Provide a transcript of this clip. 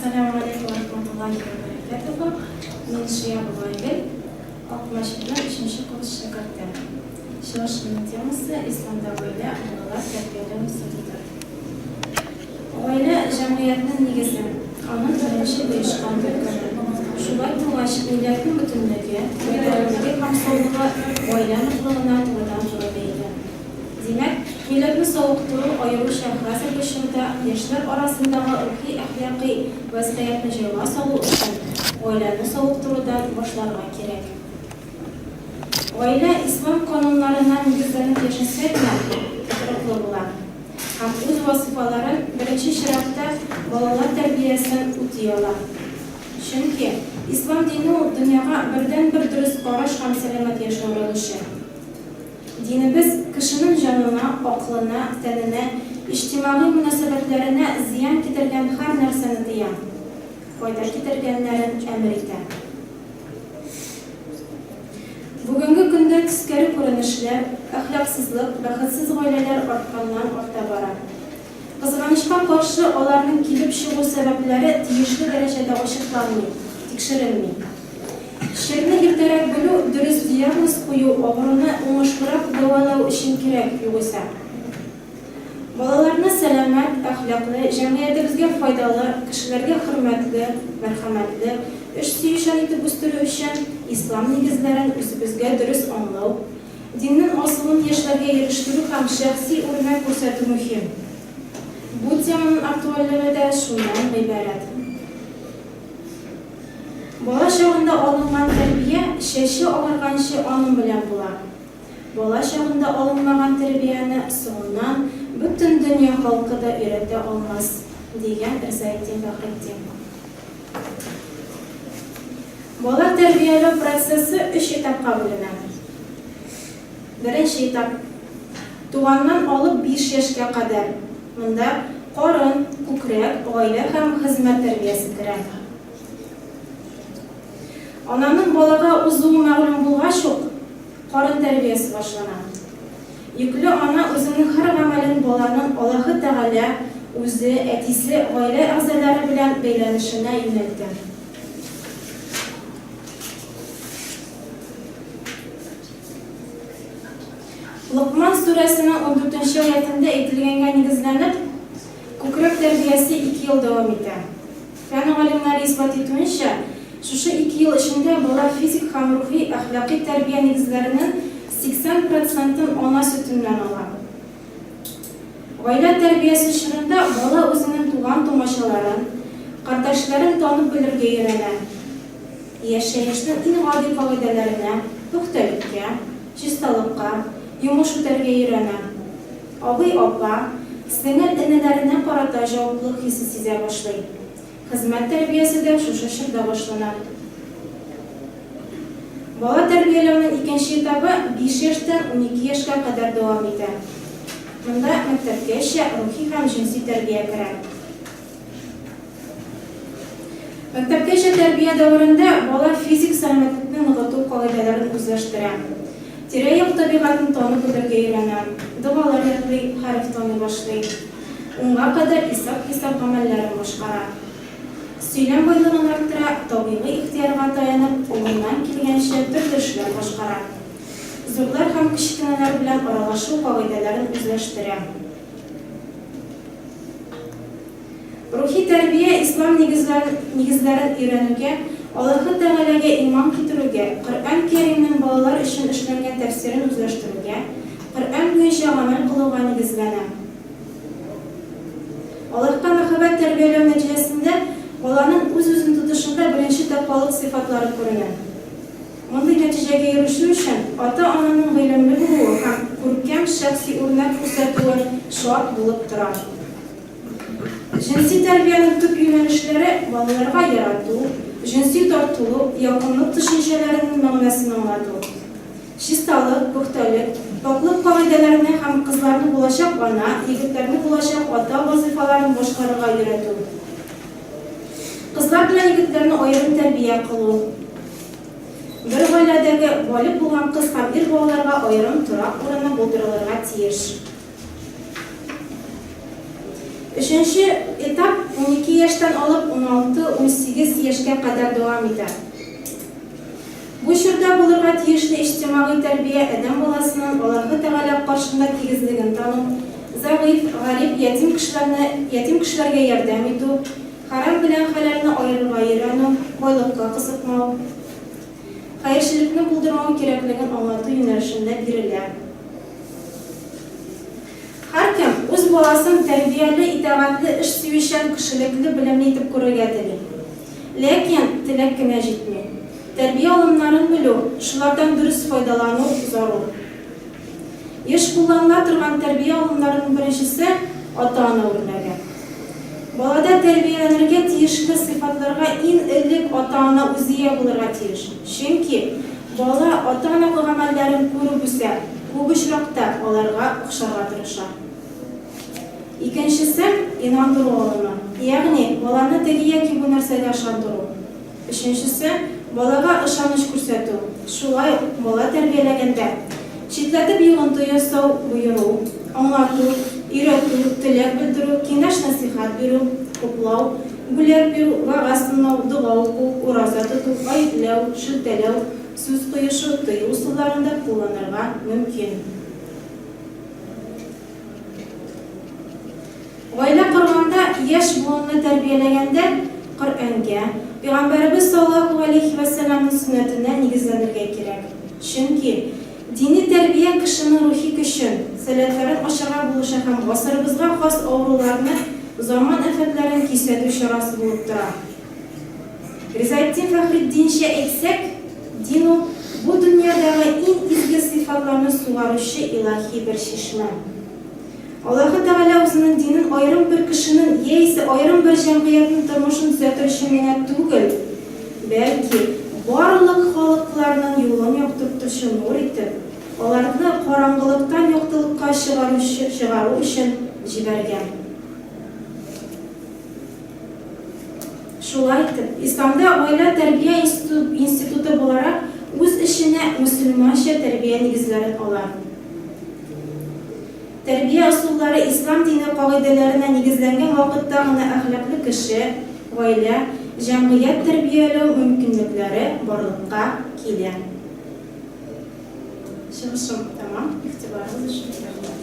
Әссәламү галәйкүм вә рахматуллаһи вә бәрәкәтүһү. Мин Шиябова Айгөл, Ак мәчетнең өченче курс шәкерте. Чыгышымның темасы, Исламда гаилә, балалар тәрбияләү институты. Гаилә, җәмгыятьнең нигезе, аның беренче оешкан төркеме. Шулай булгач, милләтнең бөтенлеге, бердәмлеге һәм саулыгы гаилә ныклыгына турыдан-туры бәйле. Димәк, милләтне савыктыру, аеруча хәзерге чорда яшьләр арасындагы рухи-әхлакый вәзгыятьне җайга салу эшен гаиләне савыктырудан башларга кирәк. Гаилә ислам кануннарына нигезләнеп яшәсә генә тотрыклы була һәм үз вазыйфаларын, беренче чиратта, балалар тәрбиясен үти ала. Чөнки ислам дине ул, дөньяга бердәнбер дөрес караш һәм сәламәт яшәү рәвеше. Динебез кешенең җанына, акылына, тәненә, иҗтимагый мөнәсәбәтләренә зыян китергән һәр нәрсәне тыя, файда китергәннәрен әмер итә. Бүгенге көндә тискәре күренешләр, әхлаксызлык, бәхетсез гаиләләр артканнан-арта бара. Кызганычка каршы, аларның килеп чыгу сәбәпләре тиешле дәрәҗәдә ачыкланмый, тикшерелми. Чирне иртәрәк белү, дөрес диагноз кую авыруны уңышлырак дәвалау өчен кирәк, югыйсә. Балаларны сәламәт, әхлаклы, җәмгыятебезгә файдалы, кешеләргә хөрмәтле, мәрхәмәтле, эш сөючән итеп үстерү өчен ислам нигезләрен үзебезгә дөрес аңлау, диннең асылын яшьләргә ирештерү һәм шәхси үрнәк күрсәтү мөһим. Бу теманың актуальлеге дә шуннан гыйбарәт. Бала чагында алынган тәрбия чәче агарганчы аның белән була. Бала чагында алынмаган тәрбияне соңыннан бөтен дөнья халкы да өйрәтә алмас, дигән Рзаэтдин Фәхретдин. Бала тәрбияләү процессы өч этапка бүленә. Беренче этап, туганнан алып 5 яшькә кадәр. Монда карын, күкрәк, гаилә һәм хезмәт тәрбиясе керә. Ананың балага узуы мәгълүм булгач ук, карын тәрбиясе башлана. Йөкле ана үзенең һәр гамәлен баланың Аллаһы Тәгалә, үзе, әтисе, гаилә әгъзалары белән бәйләнешенә юнәлтә. Локман сүрәсенең ундүртенче аятендә әйтелгәнгә нигезләнеп, күкрәк тәрбиясе ике ел дәвам итә. Фән галимнәре исбат итүенчә, шушы ике ел эчендә бала физик һәм рухи, әхлакый тәрбия нигезләренең 80 процентын ана сөтеннән ала. Гаилә тәрбиясе чорында бала үзенең туган-тумачаларын, кардәшләрен танып белергә өйрәнә. Яшәешнең иң гади кагыйдәләренә, пөхтәлеккә, чисталыкка, йомыш үтәргә өйрәнә. Абый-апа, сеңел-энеләренә карата җаваплылык хисе сизә башлый. Хезмәт тәрбиясе дә шушы чорда башлана. Бала тәрбияләүнең икенче этабы биш яшьтән 12 яшькә кадәр дәвам итә. Монда мәктәпкәчә рухи һәм җенси тәрбия керә. Мәктәпкәчә тәрбия дәверендә бала физик сәламәтлекне ныгыту кагыйдәләрен үзләштерә, тирә-як табигатен танып белергә өйрәнә, догалар ятлый, хәреф таный башлый, унга кадәр исәп-хисап гамәлләрен башкара. Сөйләм байлыгын арттыра, табигый ихтыярга таянып, кулыннан килгәнчә төрле эшләр башкара. Зурлар һәм кечкенәләр белән аралашу кагыйдәләрен үзләштерә. Рухи тәрбия ислам нигезләрен өйрәнүгә, Аллаһы Тәгаләгә иман китерүгә, Коръән Кәримнең балалар өчен эшләнгән тәфсирен үзләштерүгә, Коръән буенча гамәл кылуга нигезләнә. Аллаһка мәхәббәт тәрбияләү нәтиҗәсендә баланың үз-үзен тотышында беренче тәкъвалык сыйфатлары күренә. Мондый нәтиҗәгә ирешү өчен ата-ананың гыйлемле булуы һәм күркәм шәхси үрнәк күрсәтүе шарт булып тора. Җенси тәрбиянең төп юнәлешләре, балаларга ярату, җенси тартылу, якынлык төшенчәләренең мәгънәсен аңлату, чисталык, пөхтәлек, пакьлык кагыйдәләренә һәм кызларны булачак ана, егетләрне булачак ата вазыйфаларын башкарырга өйрәтү, кызлар белән егетләрне аерым тәрбия кылу, бер гаиләдәге балигъ булган кыз һәм ир балаларга аерым торак урыны булдырылырга тиеш. Өченче этап 12 яшьтән алып 16-18 яшькә кадәр дәвам итә. Бу чорда булырга тиешле иҗтимагый тәрбия адәм баласының Аллаһы Тәгалә каршында тигезлеген тану, зәгыйфь, гарип, ятим кешеләрне, ятим кешеләргә ярдәм итү, хәрам белән хәләлне аерырга өйрәнү, байлыкка кызыкмау, хәерчелекне булдырмау кирәклеген аңлату юнәлешендә бирелә. Һәркем үз баласын тәрбияле, итагатьле, эш сөючән, кешелекле, белемле итеп күрергә тели. Ләкин теләк кенә җитми. Тәрбия алымнарын белү, шулардан дөрес файдалану зарур. Еш кулланыла торган тәрбия алымнарының беренчесе, ата-ана үрнәге. Балада тәрбияләнергә тиешле сыйфатларга иң элек ата-ана үзе ия булырга тиеш. Чөнки бала ата-ана гамәлләрен күреп үсә, күп очракта аларга охшарга тырыша. Икенчесе, инандыру алымы, ягъни баланы теге яки бу нәрсәгә ышандыру. Өченчесе, балага ышаныч күрсәтү, шулай ук бала тәрбияләгәндә, читләтеп йогынты ясау, боеру, аңлату, өйрәтү, теләк белдерү, киңәш-нәсыйхәт бирү, хуплау, бүләк бирү, вәгазь тыңлау, дога уку, ураза тоту, гаепләү, шелтәләү, сүз куешу, тыю ысулларын да кулланырга мөмкин. Гаилә корганда, яшь буынны тәрбияләгәндә Коръәнгә, Пәйгамбәребез саллаллаһу галәйһи вә сәлламнең сөннәтенә нигезләнергә кирәк. Чөнки дини тәрбия кешенең рухи көчен, сәләтләрен ачарга булыша һәм гасырыбызга хас авыруларны, заман афәтләрен кисәтү чарасы булып тора. Ризаэтдин Фәхретдинчә әйтсәк, дин ул, бу дөньядагы иң изге сыйфатларны сугаручы илаһи бер чишмә. Аллаһы Тәгалә үзенең динен аерым бер кешенең яисә аерым бер җәмгыятьнең тормышын төзәтер өчен генә түгел, бәлки барлык халыкларның юлын яктыртучы нур итеп, аларны караңгылыктан яктылыкка чыгаручы чыгару өчен җибәргән. Шулай итеп, Исламда гаилә тәрбия институты буларак үз эченә мөселманча тәрбия нигезләрен ала. Тәрбия ысуллары ислам дине кагыйдәләренә нигезләнгән вакытта гына әхлаклы кеше, гаилә, җәмгыять тәрбияләү мөмкинлекләре барлыкка килә. Чыгышым тәмам. Игътибарыгыз өчен рәхмәт.